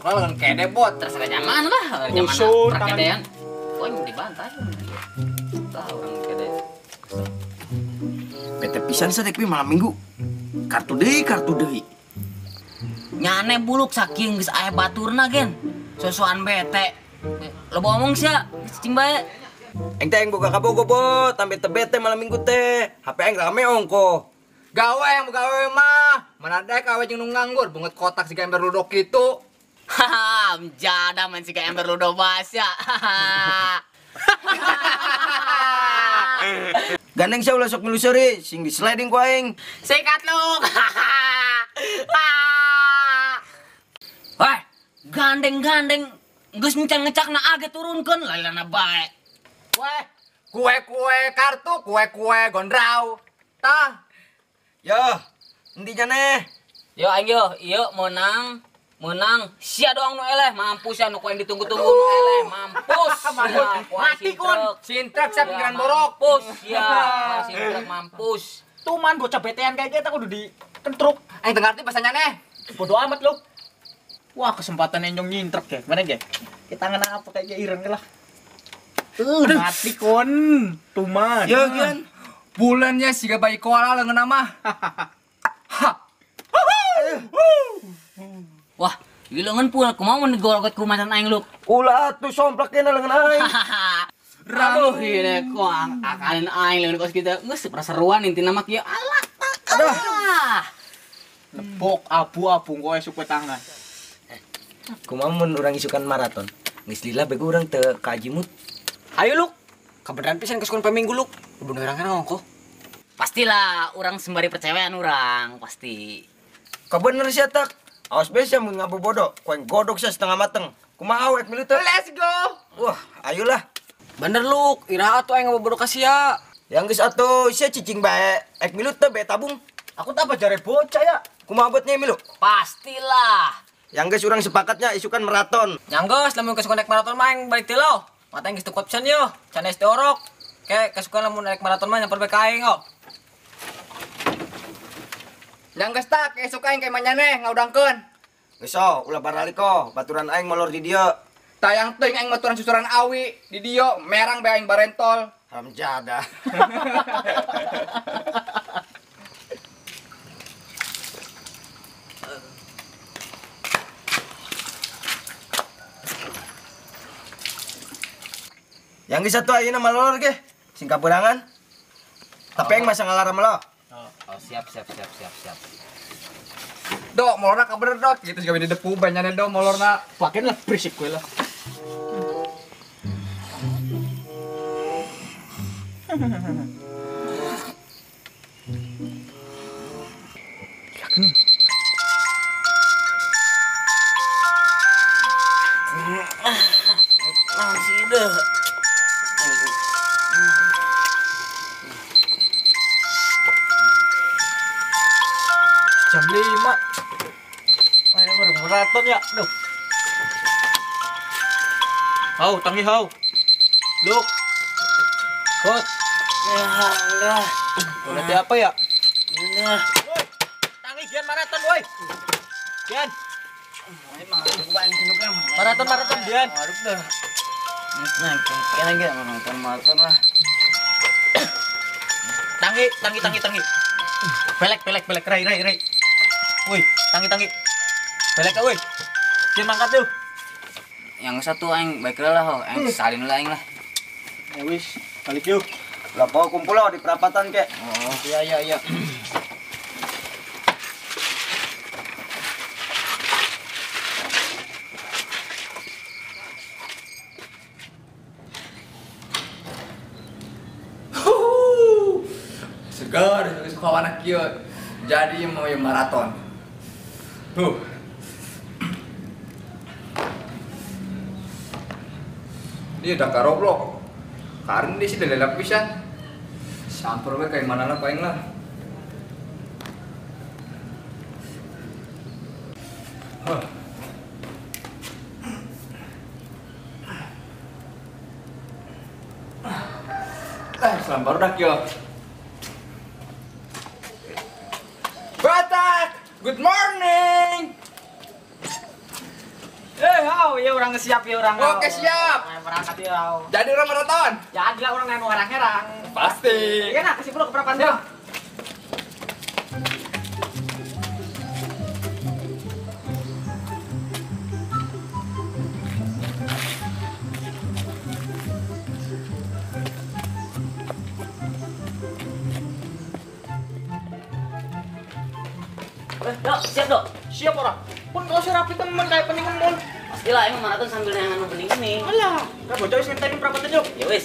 Terserah lengan kede bot, terserah nyaman lah, nyaman perkedean. Wah, dibantai. Tahu orang kede. Bete pisan sadek malam minggu. Kartu deui, kartu deui. Nyane buluk saking geus aya baturna gen. Sosokan bete. Lo ngomong sia, cicing bae. Aing teh aing boga kabogo bot, sampe teu bete malam minggu teh. HP aing rame ongko. Gawe yang gawe mah, mana daek awe jeung nu nganggur, bunget kotak siga ember ludok kitu. Haha, jada main siga ember ludok basya. Gandeng sia ulah sok milu seuri, sing di sliding ku aing. Sikat lu. Wah, gandeng-gandeng geus ngecak-ngecakna age turunkeun lailana bae. Weh, kue-kue kartu, kue-kue gondrau. Tah. Yo, endi nya? Yo aing yo, ieu meunang. Menang, sia doang nu eleh, mampus ya nu ku aing ditunggu-tunggu nu eleh, mampus. Mati kun. Sintrek sia pinggiran borok. Mampus ya, sintrek mampus. Tuman bocah betean kayak kita kudu dikentruk. Aing teu ngarti bahasa nyaneh. Bodoh amat lu. Wah, kesempatan nyong nyintrek ya. Mana ge? Kita ngena apa kayak ireng lah. Mati kun. Tuman. Yo gian. Bulannya siga bayi koala leungeun mah. Ha. Wah, ieu leungeun pul kumaha mun digorogot ku macan aing lu. Ulah atuh somplakkeun leungeun aing. Aduh, ieu ku akalin aing leungeun kos kitu. Geus perseruan intina mah kieu. Alah. Aduh. Lebok abu-abu kowe suku tangan. Kumaha mun urang isukan maraton? Geus lila bego urang teu ka Jimut. Ayo luk. Kabeneran pisan geus kun paminggu luk. Bener urang kan ongkoh. Pastilah urang sembari percewaan urang, pasti. Kabener sia tak. Awas besa mun ngabobodo, ku aing godok sia setengah mateng. Kumaha awek milu teu? Let's go. Wah, ayolah. Bener luk, iraha atuh aing ngabobodo ka sia. Yang geus atuh sia cicing bae, ek milu teu bae tabung. Aku tak apa jare bocah ya. Kumaha botnya milu? Pastilah. Yang geus urang sepakatnya isukan maraton. Yang geus lamun kesukan naik maraton mah aing balik teh lo. Mata aing geus teu kuat pisan yo, can es teh orok. Ke kesukan lamun naik maraton mah nyamper bae ka aing oh. Yang geus tak esuk aing ka manyaneh ngaudangkeun. Geus oh, ulah baraliko, baturan aing molor di dieu. Tayang teuing aing baturan susuran awi di dieu, merang bae aing barentol. Hamjada. Yang geus atuh ayeuna malolor ge, sing kaberangan. Tapi aing masa ngalarang lo. Oh, siap. Dok, molorna kabener dok, gitu sih di depu banyaknya dok molorna. Pakai lah berisik gue lah. Masih deh. Jam 5. Ayo udah maraton ya. Duh. Hau, tangi hau. Luk. Bot. Ya, udah. Udah apa ya? Udah. Woi. Tangi gian maraton, woi. Gian. Maraton maraton gian. Waduh dah. Nah, kayaknya nonton maraton lah. Tangi, tangi, tangi, tangi. Belek, belek, belek, rai, rai, rai. Woi, tangi, tangi. Belek, woi. Dia mangkat tuh. Yang satu aing baik lah, ho. Aing salin lah aing lah. Ya wis, balik yuk. Lah pokok kumpul lo di perapatan kek. Oh, iya iya iya. Segar, suka kieu. Jadi mau maraton. Dia udah karoblok. Karin dia sih udah lelap pisan. Samper we kayak mana lah paling lah. Selam baru dah kieu. Batak, good morning. Orang siap ya orang. Oke, siap. Berangkat ya. Jadi orang maraton. Jadilah orang yang herang-herang. Pasti. Iya nah, kasih pula ke perapan dia. Dok, siap dok? Siap orang. Pun kau sih rapi temen kayak pening mall. Pastilah emang maraton sambil nengan bening ini. Alah, kau bocah wis ngenteni perapatan yuk. Ya wis.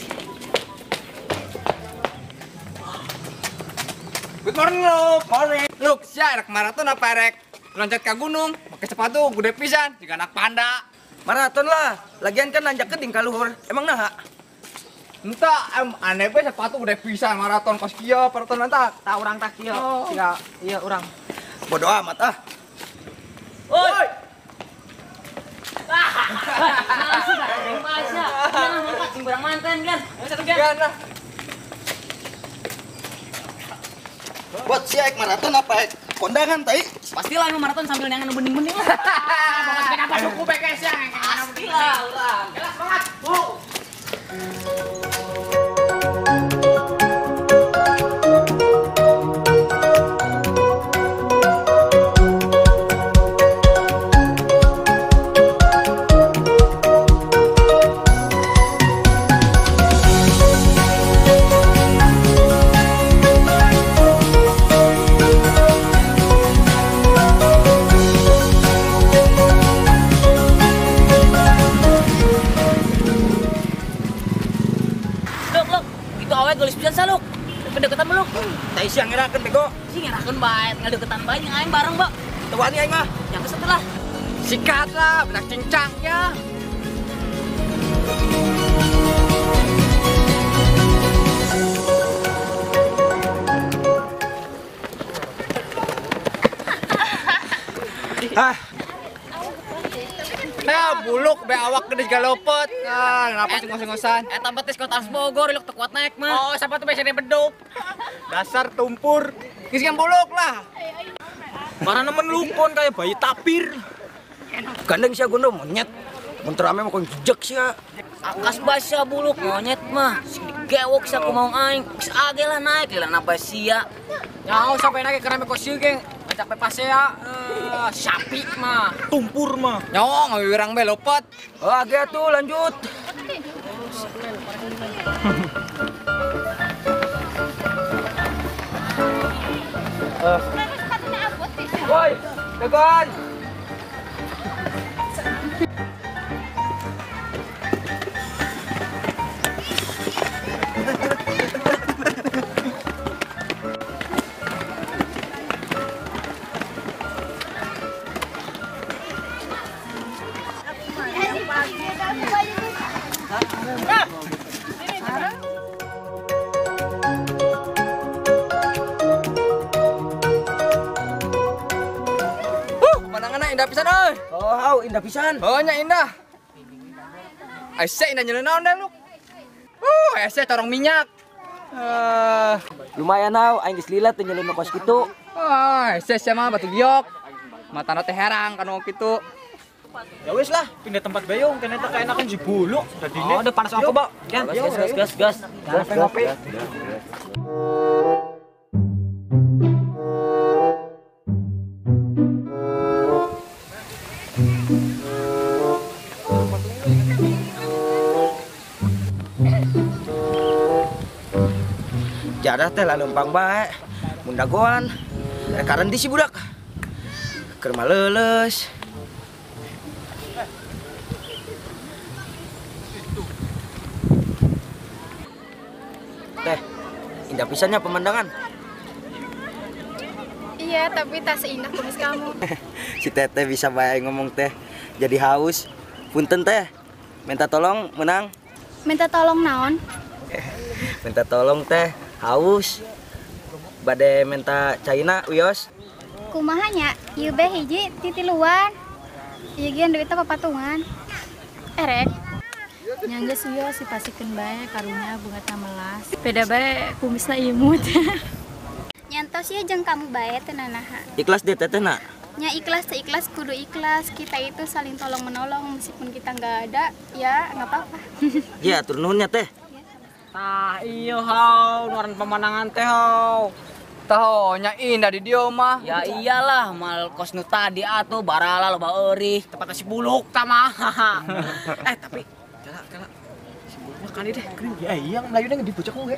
Good morning, Luk. Morning. Luk, sia rek maraton apa rek? Loncat ke gunung, pakai sepatu gede pisan, jika anak panda. Maraton lah. Lagian kan lanjak ke tingkah luhur. Emang nah? Entah, aneh be sepatu gede pisan maraton kos kieu, maraton lantak. Tak orang tak kieu. Iya, iya orang. Bodoh amat ah. Woi. Langsung masa. Jangan mangkat sing barang manten kan. Satu kan. Lah. Buat si aik maraton apa aik kondangan tai? Pastilah emang maraton sambil nengan bening-bening lah. Kenapa suku PKS yang pastilah urang. Yalah semangat. Kedeketan meluk. Tai siang ngerakeun bego. Si ngerakeun bae, tinggal deketan bae jeung aing bareng, Mbak. Teu wani aing mah. Yang setelah sikat lah, benak cincang ya. Hah. Ya buluk be awak gede galopot. Ah, kenapa sih ngos-ngosan? Eta betis kota Bogor iluk teu kuat naik mah. Oh, siapa tuh biasanya beduk. Dasar tumpur. Geus yang buluk lah. Para nemen lukon kayak bayi tapir. Gandeng sia gondo monyet. Mun rame mah kon jejek sia. Akas basah buluk monyet mah. Sing digewok sia ku maung aing. Geus age lah naik lila napa sia. Nyaho sampai naik ke rame kos ieu geng. Ngajak pe pasea sapi mah. Tumpur mah. Nyaho ngawirang be lopot. Oh, age atuh lanjut. Woi, dagoan. Pemandanganna indah pisan euy. Oh, hau indah pisan. Oh, nya indah. Ese indah nyeleu naon dah lu. Ese corong minyak. Lumayan hau aing geus lila teu nyeleu kos kitu. Ah, ese sia mah batu giok. Matana teh herang kana kitu. Ya wis lah, pindah tempat bayung, kena teh keenakan si buluk dadine. Oh, udah panas aku, Mbak. Gas gas gas gas. Gas ngopi. Jadah teh lalempang bae, mun dagoan, rek karendi si budak. Keur maleuleus. Teh, indah pisannya pemandangan. Iya, tapi tak seindah kumis kamu. Si teteh bisa bae ngomong teh, jadi haus. Punten teh, minta tolong menang. Minta tolong naon? Minta tolong teh, haus. Bade minta caina wios. Kumaha nya, ieu be hiji titiluan. Ieu ge duitna papatungan. Erek. Nyangga wios dipasikeun bae karunya bunga melas. Beda bae kumisna imut. Nyantos ieu jeung kamu bae teu nanaha. Ikhlas deh teteh nak. Nya ikhlas teh ikhlas kudu ikhlas. Kita itu saling tolong menolong meskipun kita nggak ada, ya nggak apa-apa. Ya, atur nuhunnya teh. Tah iya hau, nuaran pemandangan teh hau. Tahu nya indah di dieu mah. Ya iyalah, mal kos nu tadi atuh barala loba eurih, tempat si buluk tah mah. Eh tapi kala kala si buluk mah kan deh. Ya iya Melayuna di bocah kowe.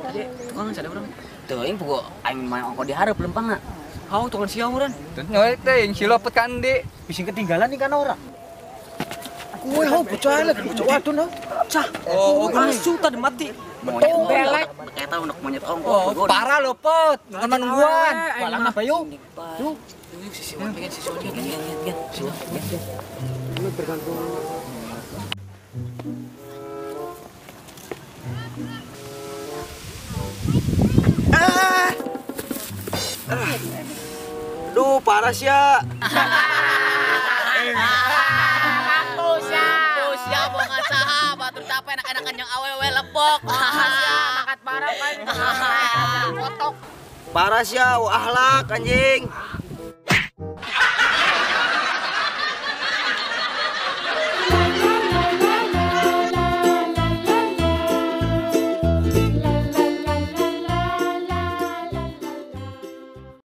Tadi tukang sada urang. Teuing pugu aing mah ongko dihareup lempangna. Hau tukang sia urang. Nyoy teh yang silopet kan di. Bising ketinggalan nih kan ora. Kowe hau bocah lagi bocah wadon hau. Cah. Oh, asu tadi mati. Monyet belek. Eta unek monyet ongko. Oh, parah lo pot. Bukan nungguan. Balang apa yuk? Tuh. Sisiwan pengen sisiwan gen. Ini tergantung. Ah. Aduh, parah sih ya. Mampus ya. Mampus ya bongan saha batur capek enak-enakan yang awewe lebok. Makat parah kan. Kotok. Parah sih ya, ahlak anjing.